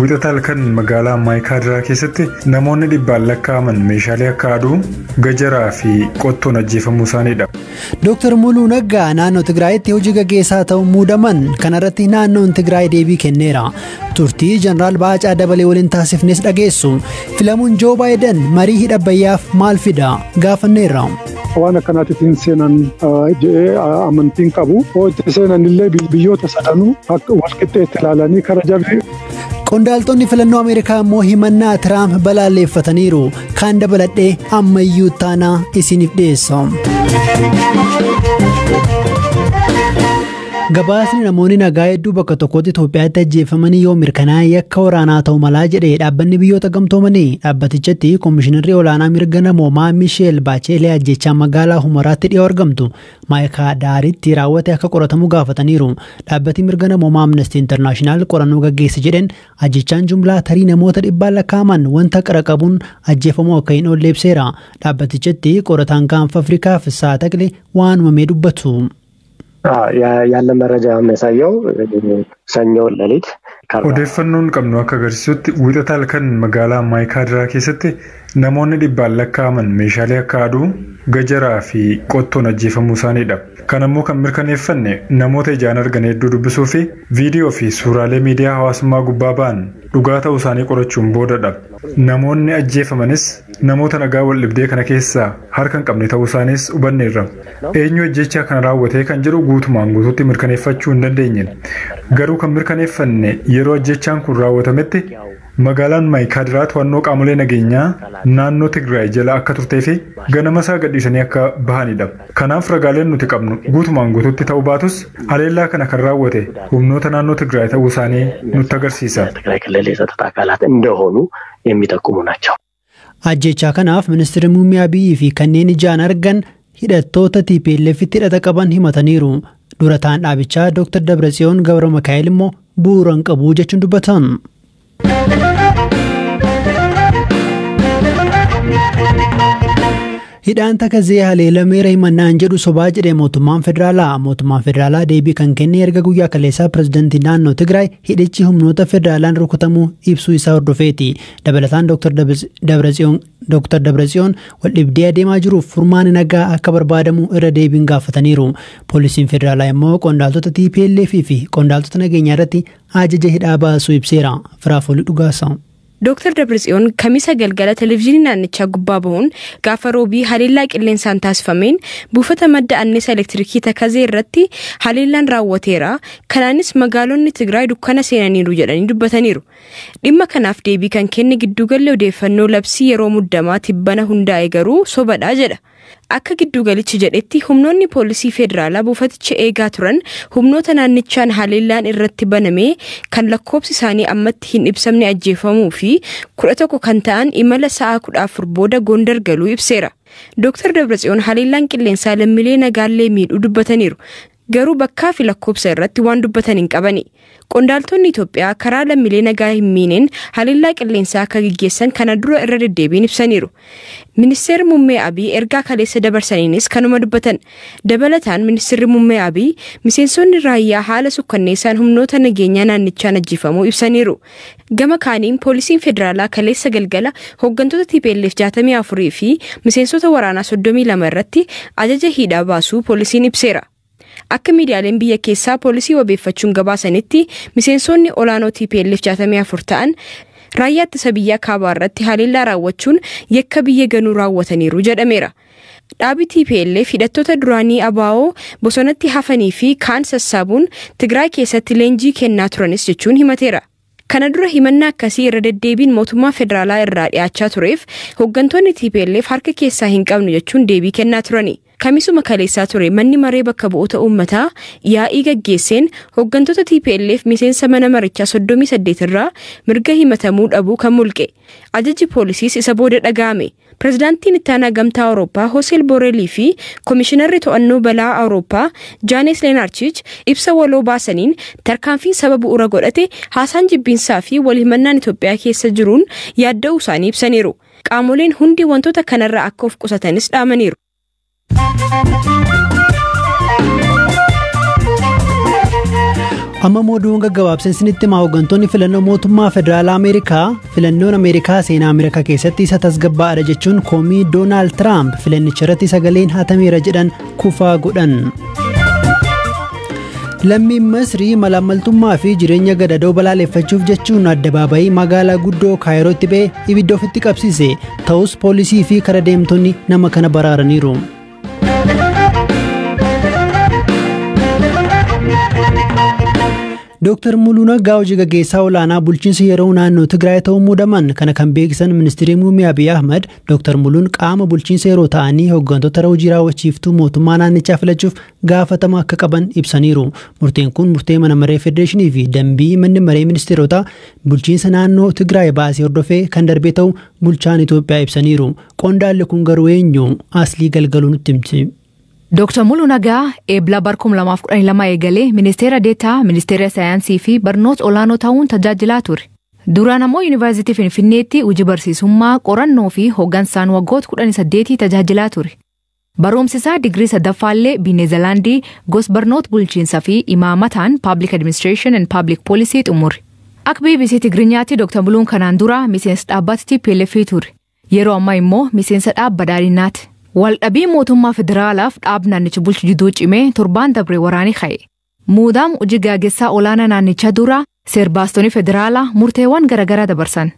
Wixata halkan magaalaa Maayikaadiraa keessatti namoonni dhibbaan lakkaa'aman meeshaalee akka aduu, gajaraa fi qottoon ajjeefamuu isaaniidha. Dooktar Muluu Naggaa naannoo Tigraayitti hojii gaggeessaa ta'uun muudaman. Kanarratti naannoon Tigraay deebii kenneera. Turtii Jeneraal Baacaa Dabalee waliin taasifnes dhageessu. Filamuun Joo Baayiden marii hidha Abbayyaaf maal fida? Gaafanneerra. Waan akkanaatiif hin seenan jedhee amantiin qabu. Hoo itti seenan illee biyyoota sadanuu akka walqixxeetti ilaalanii kara jarri. Qondaaltonni filannoo Ameerikaa immoo himannaa Tiraamp balaaleffataniiru. Kaan dabaladhee ammayyuu taanaa isiniif dhiyeessa. Gabaasni namoonni nagaa hedduu bakka tokkotti Itoophiyaatti ajjeefamanii yoo mirkanaa'e yakka waraanaa ta'u malaa jedhe dhaabbanni biyyoota gamtoomanii. Dhaabbatichatti Koomishinarri olaanaa mirga namoomaa Misheel Baacheelee ajjechaa magaalaa Humaraatti dhiyoo argamtu Maayikaa Daaritti raawwate akka qoratamu gaafataniiru. Dhaabbati mirga namoomaa Amnesty International qorannoo gaggeesse jedheen ajjechaan jumlaa tarii namoota dhibbaan lakkaa'aman wanta qara qabuun ajjeefamuu akka hin oolle ibseera. Dhaabbatichatti qorataan gaanfa Afrikaa Fissaa Taqile waan uumamee dubbatu. ያለ መረጃ የሚያሳየው ሰኞ ሌሊት Odeeffannoon qabnu akka agarsiisutti wixata halkan magaalaa Maayikaadiraa keessatti namoonni dhibbaan lakkaa'aman meeshaalee akka aduu, gajaraa fi qottoon ajjeefamuu isaaniidha. Kan ammoo kan mirkaneeffanne namoota ijaan argan hedduu dubbisuu fi viidiyoo fi suuraalee miidiyaa hawaasummaa gubbaa ba'an dhugaa ta'uu isaanii qorachuun boodadha. Namoonni ajjeefamanis namoota nagaa wal dhibdee kana keessaa harka hin qabne ta'uu isaaniis hubanneerra. Eenyu ajjechaa kana raawwatee kan jedhu guutumaan guutuutti mirkaneeffachuu hin dandeenye. Garuu kan mirkaneeffanne yeroo ajjechaan kun raawwatametti magaalaan Maayikaadiraa to'annoo qaamolee nageenyaa naannoo Tigraay jala akka turtee fi ganama isaa gadhiisanii akka bahanidha. Kanaaf ragaaleen nuti qabnu guutumaan guutuutti ta'uu baatus haleellaa kana kan raawwate humnoota naannoo Tigraay ta'uu isaanii nutti agarsiisa. ትግራይ ክልል የጸጥታ አካላት እንደሆኑ የሚጠቁሙ ናቸው። Ajjechaa kanaaf ministeerri muummee Abiyyi fi kanneen ijaan argan hidhattoota TPLF'tti hidhata qaban himataniiru. Dura ta'an dhaabichaa Dr. Dabratsiyoon Gabra Mikaa'el immoo bu'uura hin qabu jechuun dubbatan. Hidhaan Takazee haleelameera himannaan jedhu sobaa jedhe mootummaan federaalaa. Mootummaan federaalaa deebii kan kenne erga guyyaa kaleessaa pirezidantii naannoo Tigraay hidhichi humnoota federaalaan rukutamuu ibsuu isaa hordofeeti. Dabalataan Dr. Dabratsiyoon waldhibdee adeemaa jiruuf furmaanni nagaa akka barbaadamu irra deebiin gaafataniiru. Poolisiin federaalaa immoo qondaaltota TPLF fi qondaaltota nageenyaa irratti ajaja hidhaa baasuu ibseera. Firaafolii Dhugaasaa. Dooktar Dabratsiyoon kamisa galgala televezyiinii naannichaa gubbaa bahuun gaafa roobii haleellaa qilleensaan taasifameen buufata madda anniisaa elektirikii Takazee irratti haleellaan raawwateera. Kanaanis magaalonni Tigraay dukkana seenaniiru jedhanii dubbataniiru. Dhimma kanaaf deebii kan kenne gidduugalli odeeffannoo labsii yeroo muddamaa tibbana hundaa'e garuu sobadha jedha. Akka giddugalichi jedhetti humnoonni poolisii federaalaa buufaticha eegaa turan humnoota naannichaan haleellaan irratti baname kan lakkoobsi isaanii ammatti hin ibsamne ajjeefamuu fi 11 kan ta'an imala sa'a 14 booda Gondar galuu ibseera. Dooktar Dabratsiyoon haleellaan qilleensaa lammiilee nagaallee miidhuu dubbataniiru. Garuu bakkaa fi lakkoobsa irratti waan dubbatan hin qabani. Qondaaltonni Itoophiyaa karaa lammiilee nagaa hin miineen haleellaa qilleensaa akka gaggeessan kana dura irra deddeebiin ibsaniiru. Ministeerri Muummee Abiy ergaa kaleessa dabarsaniinis kanuma dubbatan. Dabalataan Ministeerri Muummee Abiy miseensonni raayyaa haala sukkanneessaan humnoota nageenyaa naannichaan ajjeefamuu ibsaniiru. Gama kaaniin poolisiin federaalaa kaleessa galgala hooggantoota TPLF 64 fi miseensota waraanaa 32 irratti ajaja hidhaa baasuu poolisiin ibseera. Akka miidiyaaleen biyya keessaa poolisii wabeeffachuun gabaasanitti miseensonni olaanoo TPLF 64 ta'an raayyaa ittisa biyyaa kaabaa irratti haleellaa raawwachuun yakka biyya ganuu raawwataniiru jedhameera. Dhaabi TPLF hidhattoota duraanii ABO bosonatti hafanii fi kaan sassaabuun Tigraay keessatti leenjii kennaa turanis jechuun himateera. Kana dura himannaa akkasii irra deddeebiin mootummaa federaalaa irraa dhiyaachaa tureef hooggantoonni TPLF harka keessaa hin qabnu jechuun deebii kennaa turani. Kamisuma kaleessaa ture manni maree bakka bu'oota uummataa yaa'ii gaggeesseen hooggantoota TPLF miseensa mana marichaa 38 irraa mirga himatamuu dhabuu kan mulqe. Ajajji poolisiis isa booda dhaga'ame. Pirezidaantiin ittaanaa gamtaa Awurooppaa Hoseel Boorelii fi Komishinarri to'annoo balaa Awurooppaa Jaanes Leenaarchich ibsa waloo baasaniin tarkaanfiin saba bu'uura godhate haasaan jibbiinsaa fi wal himannaan Itoophiyaa keessa jiruun yaadda'uu isaanii ibsaniiru. Qaamoleen hundi wantoota kanarraa akka of qusatanis dhaamaniiru. Amma oduun gaggabaabseen isinitti himaa. Hooggantoonni filannoo mootummaa federaalaa Ameerikaa filannoon Ameerikaa seenaa Ameerikaa keessatti isa tasgabbaa'aadha jechuun komii Doonaald Tiraamp filannicha irratti sagaleen hatameera jedhan kufaa godhan. Lammiin Masrii malaammaltummaa fi jireenya gadadoo balaaleffachuuf jechuun addabaabayii magaalaa guddoo Kaayirootti ba'ee ibidda ofitti qabsiise. Ta'us poolisii fi kara deemtonni nama kana baraaraniiru. Dooktar Muluu Naggaa hojii gaggeessaa olaanaa bulchiinsa yeroo naannoo Tigraay ta'uun muudaman. Kana kan beeksisan ministeerri muummee Abiy Ahmad. Dooktar Muluun qaama bulchiinsa yeroo ta'anii hooggantoota hojii raawwachiiftuu mootummaa naannichaa filachuuf gaafatama akka qaban ibsaniiru. Murteen kun murtee mana maree federeeshinii fi dambii manni maree ministeerotaa bulchiinsa naannoo Tigraay baasee hordofee kan darbee ta'u bulchaan Itoophiyaa ibsaniiru. Qondaalli kun garuu eenyu? Aslii Galgaluu nutti himti. Dooktar Muluu Naggaa eebla bara 2012 eegalee ministeera deetaa, ministeera saayinsii fi barnoota olaanoo ta'uun tajaajilaa ture. Duraan ammoo yuunivarsiitii Finfinneetti hojii barsiisummaa, qorannoo fi hooggansaan waggoota 18 tajaajilaa ture. Barumsi isaa digirii sadaffaallee Neezerlaandii gosa barnoota bulchiinsaa fi imaamataan Public Administration and Public Policy xumure. Akka BBC Tigiriinyaatti Dooktar Muluun kanaan dura miseensa dhaabbata TPLF ture. Yeroo ammaa immoo miseensa dhaabba daadhinaati. Waldhabii mootummaa federaalaaf dhaab naannicha bulchu jidduu cimee torbaan dabre waraanii ka'e. Muudaam hojii gaggeessaa olaanaa naannichaa dura seerbaastonni federaalaa murteewwan garaagaraa dabarsan.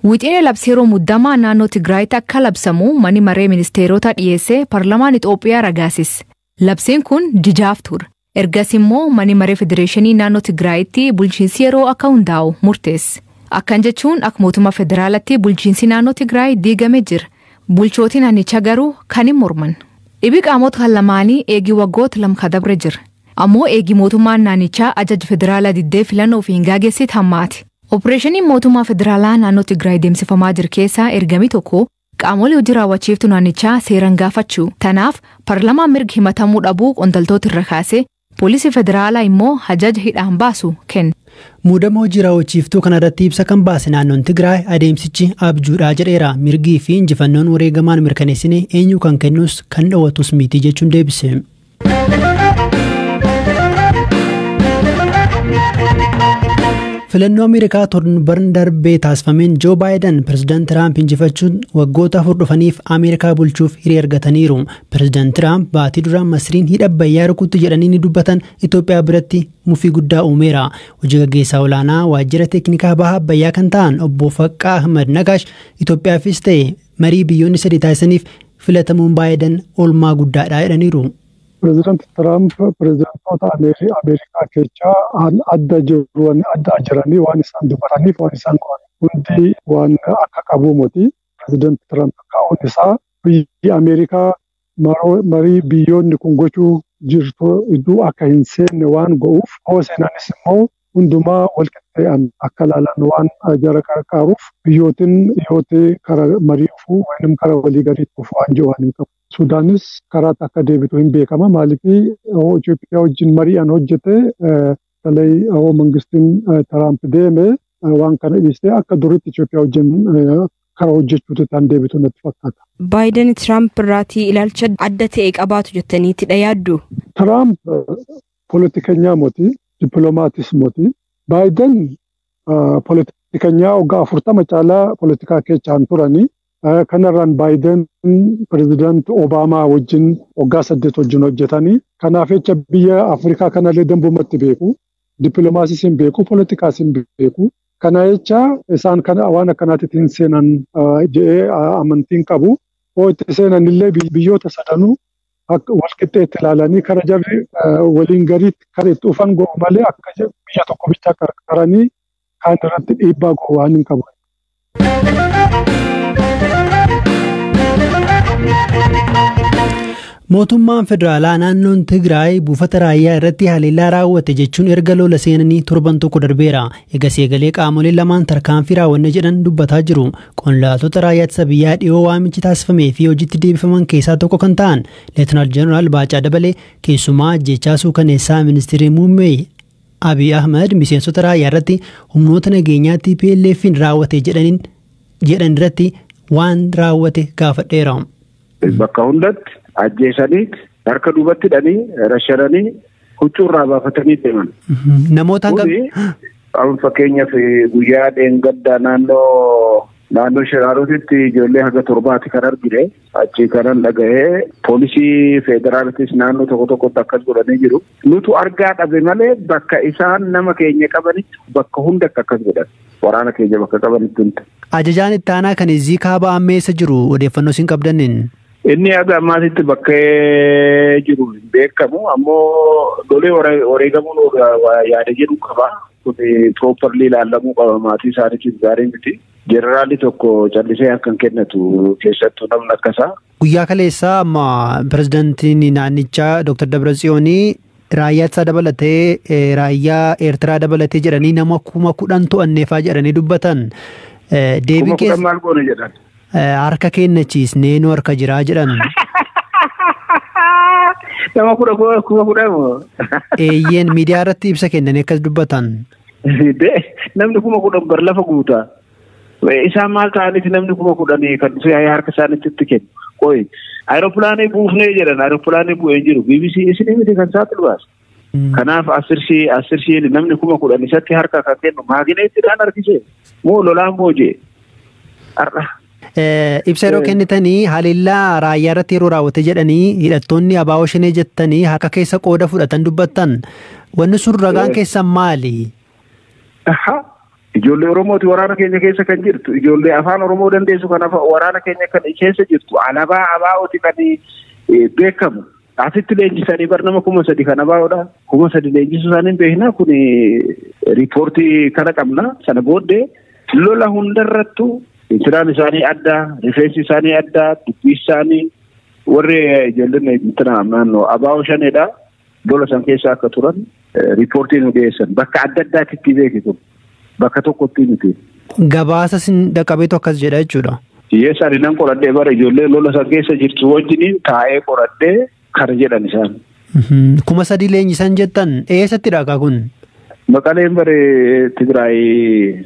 Wixinee labsii yeroo muddamaa naannoo Tigraayitti akka labsamu manni maree ministeerota dhiyeessee paarlaamaan Itoophiyaa ragaasise. Labsiin kun jijaaf ture. Ergas immoo manni maree federeeshinii naannoo Tigraayitti bulchiinsi yeroo akka hundaa'u murteesse. Akkan jechuun akka mootummaa federaalatti bulchiinsi naannoo Tigraay diigamee jira. Bulchootiin naannichaa garuu kan hin morman. Dhibii qaamota kan lamaanii eegii waggoota lama dabre jira. Ammoo eegii mootummaan naannichaa ajaja federaalaa diddee filannoo fi hin gaggeessite hammaati. Opereeshiniin mootummaa federaalaa naannoo Tigraay deemsifamaa jiru keessaa ergamii tokko qaamolee hojii raawwachiiftuu naannichaa seeraan gaafachuu. Tanaaf paarlaamaan mirga himatamuu dhabuu qondaaltota irra kaase poolisii federaalaa immoo ajaja hidhaan baasu kenna. Muudama hojii raawwachiiftuu kanarratti ibsa kan baase naannoon Tigraay adeemsichi abjuudhaa jedheera. Mirgii fi injifannoon wareegamaan mirkaneessine eenyu kan kennus kan dhoowwatus miti jechuun deebise. Filannoo Ameerikaa torban darbee taasifameen Joo Baayiden pirezidaant Tiraamp injifachuun waggoota 4 dhufaniif Ameerikaa bulchuuf hiree argataniiru. Pirezidaant Tiraamp baatii dura Masriin hidha Abbayyaa rukutti jedhanii ni dubbatan Itoophiyaa biratti mufii guddaa uumeera. Hojii gaggeessaa olaanaa waajjira teeknikaa baha Abbayyaa kan ta'an obbo Faqqaa Ahmad Nagaash Itoophiyaafis ta'e marii biyyoonni sadii taasisaniif filatamuun Baayiden oolmaa guddaadha jedhaniiru. Pireezidaanti Tiraamp pireezidaantoota Ameerikaa keessaa adda jiru adda jiranii waan isaan dubbataniif waan isaan qo'an hundi waan akka qabu miti. Pireezidaanti Tiraamp ka'uun isaa biyyi Ameerikaa marii biyyoonni kun gochuu jirtu iddoo akka hin seenne waan go'uuf hoo seenanis immoo hundumaa walqixxee'an akka ilaalan waan jara qarqaaruuf biyyootiin dhiyootti karaa marii dhufuu yookiin karaa walii galii dhufu waan jiru waan hin qabu. Sudaanis karaatti akka deebitu hin beekama. Maaliif Itoophiyaa wajjin mari'an hojjete talay mangistiin Tiraamp deeme waan kana dhiistee akka duriitti Itoophiyaa wajjin karaa hojjechuutti kan deebitu natti fakkaata. Baayiden Tiraamp irraatii ilaalcha adda ta'e qabaatu jettaniitidha yaaddu? Tiraamp poolitikanyaa moti, dippiloomaatiis moti. Baayiden poolitikanyaa waggaa 40 caalaa poolitikaa keessaan turanii. Kanarraan Baayiden pireezidaant Obaamaa wajjin waggaa 8 wajjin hojjetanii. Kanaaf jecha biyya Afrikaa kanallee dambumatti beeku. Dippiloomaasiis hin beeku, poolitikaas hin beeku. Kana jecha isaan kana waan akkanaatti hin seenan jedhee amantiin qabu. Hoo itti seenan illee biyyoota sadanuu akka walqixxeetti ilaalanii kara jarri waliin gariitti kan itti dhufan go'u malee akka biyya tokko bichaa qarqaranii kaan irratti dhiibbaa go'u waan hin qabu. Mootummaan federaalaa naannoon Tigraay buufata raayyaa irratti haleellaa raawwate jechuun erga lola seenanii torban tokko darbeera. Egas eegalee qaamoleen lamaan tarkaanfii raawwanne jedhan dubbataa jiru. Qondaaltota raayyaa ittisa biyyaa dhiyoo waamichi taasifamee fi hojiitti deebifaman keessaa tokko kan ta'an Leetinaal Jeneraal Baacaa Dabalee keessumaa ajjechaa suukaneessaa ministeerri muummee Abiy Ahmed miseensota raayyaa irratti humnoota nageenyaa TPLF'n raawwate jedhan irratti waan raawwate gaafadheera. Bakka hundatti ajjeesanii harka duubatti hidhanii rashananii Huccuurraa baafatanii deeman. Namoota hangam? Fakkeenyaaf guyyaa dheengaddaa naannoo Shiraarotitti ijoollee haga 7 kan argine achi kanan dhaga'ee poolisii federaalitis naannoo tokko tokkotti akkas godhanii jiru. Nutu argaa dhabe malee bakka isaan nama keenya qabanitti bakka hundatti akkas godhan. Waraana keenya bakka qabanitti hunda. Ajajaan itti aanaa kan Izii kaaba ammeessa jiru odeeffannoo isin qabdaniin. Inni haga ammaatitti bakka jiru hin beekamu ammoo lolee wareegamuun yaada jedhu qaba. Kun properly ilaalamuu qaba maatii isaaniitiif gaarii miti. Jeneraalli tokko callisee akka hin kennatu keessattuu namni akkasaa. Guyyaa kaleessaa amma pirezidaantiin naannichaa Dr. Dabratsiyoonii raayyaa ittisaa dabalatee raayyaa Eertiraa dabalatee jedhanii nama 10,000 to'anneefaa jedhanii dubbatan. Deebii keessa maal goone jedhan? Harka kennachiisnee nu harka jiraa jedhan. Nama 10,000 moo? Eeyyeen miidiyaa irratti ibsa kennanii akkas dubbatan. Namni 10,000 bar lafa guutaa. Isaan maal ta'aniif namni 10,000 kan dhufee harka isaaniitti itti kennu. Qoyi aeropilaanii buufnee jedhan aeropilaanii bu'ee jiru BBC isin miti kan saaxilu baase. Kanaaf 10,000 namni 10,000 isatti harka kan kennu maagineettiidhaan harkisee moo lolaan boojee har'a. Ibsa yeroo kennitanii haleellaa raayyaa irratti yeroo raawwate jedhanii hidhattoonni ABO Shanee jettanii harka keessa qooda fudhatan dubbattan. Wanni sun ragaan keessan maali? Ijoollee Oromooti waraana keenya keessa kan jirtu ijoollee afaan Oromoo dandeessu kan waraana keenya kan keessa jirtu alaabaa ABOti kan beekamu. Asitti leenjisanii bar nama 3,000 kan ABOdha. 3,000 leenjisuu isaanii beekna kun riipoortii kana qabna. Sana booddee lola hundarrattu intinaan isaanii adda, rifeensi isaanii adda, dubbii isaanii warri ijoolleen intinaa naannoo ABO Shaneedha. Lola san keessa akka turan riipoortii nu dhiyeessan bakka adda addaatti beekitu. Bakka tokkotti miti. Gabaasa sin dhaqqabeetu akkas jedha jechuudha. Yes, ani nan qoradhee bara ijoollee lola san keessa jirtu wajjiniin taa'ee qoradhee kana jedhan isaan. 3,000 leenjisan jettan eessatti dhaqa kun? Maqaleen bare Tigraay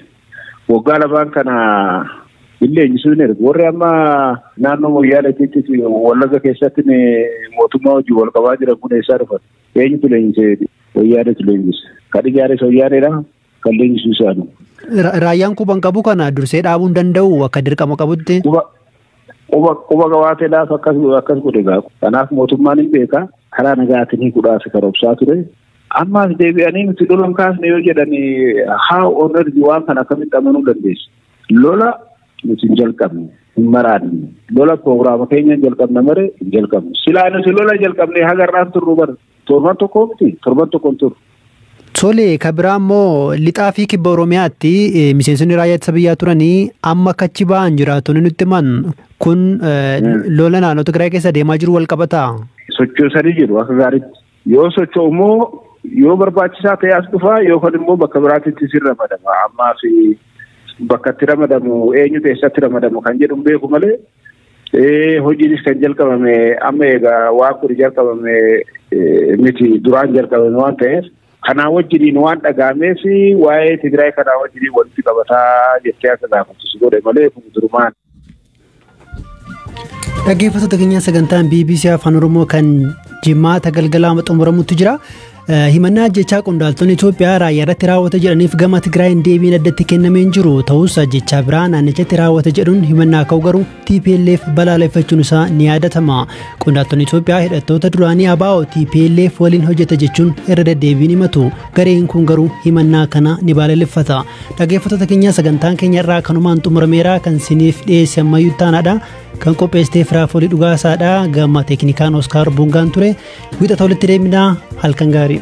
waggaa 2 kana hin leenjisuu hin ergu. Warri amma naannoo Moyyaaleetti Wallagga keessatti mootummaa wajjin wal qabaa jiran kun eessaa dhufan? Eenyutu leenjisee? Wayyaaneetu leenjise. Kan ijaares Wayyaaneedha. Kan leenjisuu isaanii. Raayyaan quban qabu kana dursee dhaabuu hin danda'u akka dirqama qabutti. Quba qabaateedhaaf akkas godhe gaafa. Kanaaf mootummaan hin beeka. Karaa nagaatiin hiikuudhaaf karoorsaa ture. Ammaas deebi'anii nuti lola hin kaasne yoo jedhanii haa onerji waan kana akkamitti amanuu dandeessu. Lola nuti hin jalqabne hin maraanne. Lola piroogiraama keenya hin jalqabne malee hin jalqabne. Silaa nuti lola jalqabne haga har'aan turru bara. Torban tokko miti torban tokko hin turru. Tole kan biraa immoo lixaa fi kibba Oromiyaatti miseensonni raayyaa ittisa biyyaa turanii amma akka achi ba'an jiraatonni nutti himan kun lola naannoo Tigraay keessa deemaa jiru wal qabataa? Sochoosanii jiru akka gaariitti. Yoo socho'u immoo yoo barbaachisaa ta'e as dhufaa yookaan immoo bakka biraatti si ramadama. Ammaa fi bakka itti ramadamu eenyutu eessatti ramadamu kan jedhu beeku malee hojiinis kan jalqabame amma egaa waan kun jalqabame miti duraan jalqabame waan ta'eef. Kanaa wajjiniin waan dhaga'ameef waa'ee Tigraay kanaa wajjiniin walitti qabataa jettee akka gaafattu godhe malee kun durumaan. Dhaggeeffattoota keenya sagantaan BBC Afaan Oromoo kan jimaata galgalaa xumuramutti jira. Himannaa ajjechaa qondaaltonni Itoophiyaa raayyaa irratti raawwata jedhaniif gama Tigraayin deebiin addatti kennamee hin jiru. Ta'us ajjechaa biraa naannichatti raawwata jedhuun himannaa ka'u garuu TPLF balaaleffachuun isaa ni yaadatama. Qondaaltonni Itoophiyaa hidhattoota duraanii ABO TPLF waliin hojjeta jechuun irra deddeebiin himatu. Gareen kun garuu himannaa kana ni balaaleffata. Dhaggeeffattoota keenya sagantaan keenya irraa kanumaan xumurameera kan siniif dhiyeesse ammayyuu taanaadha. Kan qopheessitee Firaafolii Dhugaasaadha. Gama teeknikaan Oskaar Bungaan ture. Wiixata walitti deemnaa halkan gaarii.